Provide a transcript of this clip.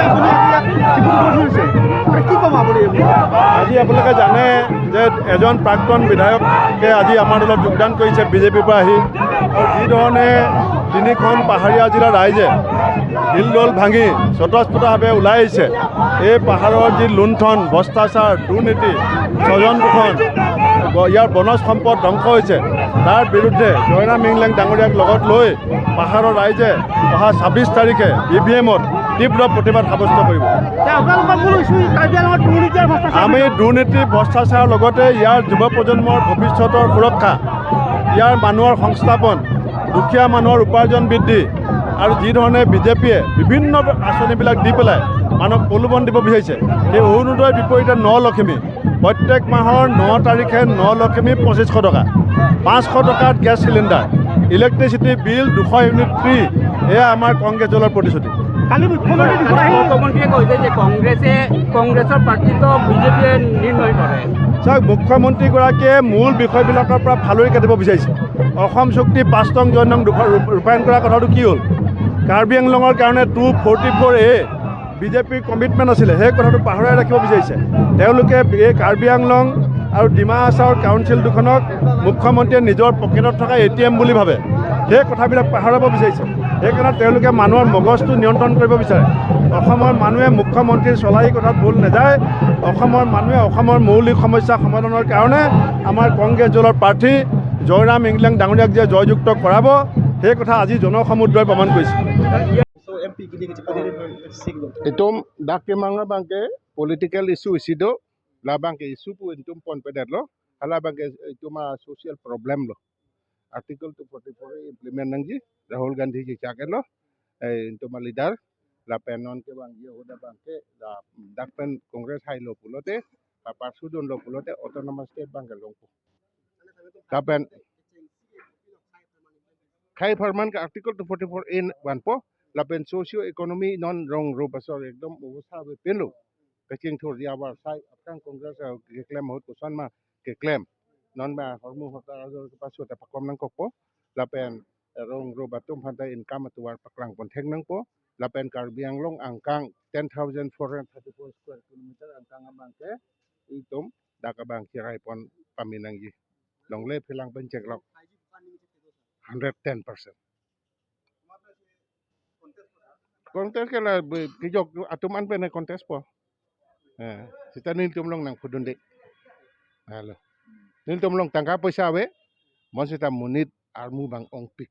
আপুনি আজি ইয়াত ডিব্ৰুগড়ত হৈছে, কি ক'ব আপুনি? আজি আপোনালোকে জানে যে এজন প্ৰাক্তন বিধায়কে আজি আমাৰ দলত যোগদান কৰিছে বিজেপিৰ পৰা আহি। আৰু যিধৰণে তিনিখন পাহাৰীয়া জিলাৰ ৰাইজে হিলদল ভাঙি স্বতঃস্ফূৰ্তভাৱে ওলাই আহিছে, এই পাহাৰৰ যি লুণ্ঠন, ভ্ৰষ্টাচাৰ, দুৰ্নীতি, স্বজন তোষণ, ইয়াৰ বনজ সম্পদ ধ্বংস হৈছে, তাৰ বিৰুদ্ধে জয়ৰাম ইংলেং ডাঙৰীয়াক লগত লৈ পাহাৰৰ ৰাইজে অহা 26 তাৰিখে ইভিএমত তীব্ৰ প্ৰতিবাদ সাব্যস্ত কৰিব। আপোনালোকৰ মূল ইছ্যু কাৰ্বি আংলঙত দুৰ্নীতি আৰু ভ্ৰষ্টাচাৰ। আমি দুৰ্নীতি, ভ্ৰষ্টাচাৰৰ লগতে ইয়াৰ যুৱ প্ৰজন্মৰ ভৱিষ্যতৰ সুৰক্ষা, ইয়াৰ মানুহৰ সংস্থাপন, দুখীয়া মানুহৰ উপাৰ্জন বৃদ্ধি আৰু যিধৰণে বিজেপিয়ে বিভিন্ন আঁচনিবিলাক দি পেলাই মানুহক প্ৰলোভন দিব বিচাৰিছে, সেই অৰুণোদয়ৰ বিপৰীতে ন লখিমী, প্ৰত্যেক মাহৰ 9 তাৰিখে ন লখিমী 2500 টকা, 500 টকাত gas cylinder, electricity bill 200 unit free, এয়া আমাৰ কংগ্ৰেছ দলৰ প্ৰতিশ্ৰুতি। কালি মুখ্যমন্ত্ৰী দিশত আহি মুখ্যমন্ত্ৰীয়ে কৈছে যে কংগ্ৰেছৰ প্ৰাৰ্থিত্ব বিজেপিয়ে নিৰ্ণয় কৰে। চাওক, মুখ্যমন্ত্ৰীগৰাকীয়ে মূল বিষয়বিলাকৰ পৰা ফালৰি কাটিব বিচাৰিছে। অসম চুক্তি 5 নং 6 নং ৰূপায়ণ কৰা কথাটো কি হ'ল? কাৰ্বি আংলঙৰ কাৰণে 244A বিজেপিৰ কমিটমেণ্ট আছিলে, সেই কথাটো পাহৰাই ৰাখিব বিচাৰিছে। তেওঁলোকে এই কাৰ্বি আংলং আৰু ডিমা হাছাওৰ কাউন্সিল দুখনক মুখ্যমন্ত্ৰীয়ে নিজৰ পকেটত থকা এটিএম বুলি ভাবে, সেই কথাবিলাক পাহৰাব বিচাৰিছে। সেইকাৰণে তেওঁলোকে মানুহৰ মগজটো নিয়ন্ত্ৰণ কৰিব বিচাৰে। অসমৰ মানুহে মুখ্যমন্ত্ৰীৰ চলাই কথাত ভুল নাযায়। অসমৰ মানুহে অসমৰ মৌলিক সমস্যা সমাধানৰ কাৰণে আমাৰ কংগ্ৰেছ দলৰ প্ৰাৰ্থী জয়ৰাম ইংলেং ডাঙৰীয়াক যে জয়যুক্ত কৰাব, সেই কথা আজি জনসমুদ্ৰই প্ৰমাণ কৰিছে। Itum dak manga bangke political issue isido la bangke issue pu intum pon pedat lo hala bangke itum a social problem lo Article 244 implement nangji Rahul Gandhi ji chake lo intum a leader la penon ke bangke hoda bangke la dak pen Congress hai lo pulote la parsudon lo pulote autonomous state bangke longpo la pen khai farman ka Article 244 in one po lapen socio economy non rong ro basor ekdom obostha be pelo kaching thor ya war sai apkang Congress ke claim hot kusan ma ke claim non ba hormu hota azor ke pasu ta pakom nang kokpo lapen rong ro batum phanta income tuar paklang pon theng nang po lapen Karbi Anglong angkang 10,434 square kilometer angkang abang ke itum dakabang kirai pon paminang ji longle philang pen check lok 110%. Contest kala kijok atuman pe na contest po. Eh, sita nil tumlong nang phudundi. Halo. Nil tumlong tangka পইচা আবে মন sita munit armu bang ong pik.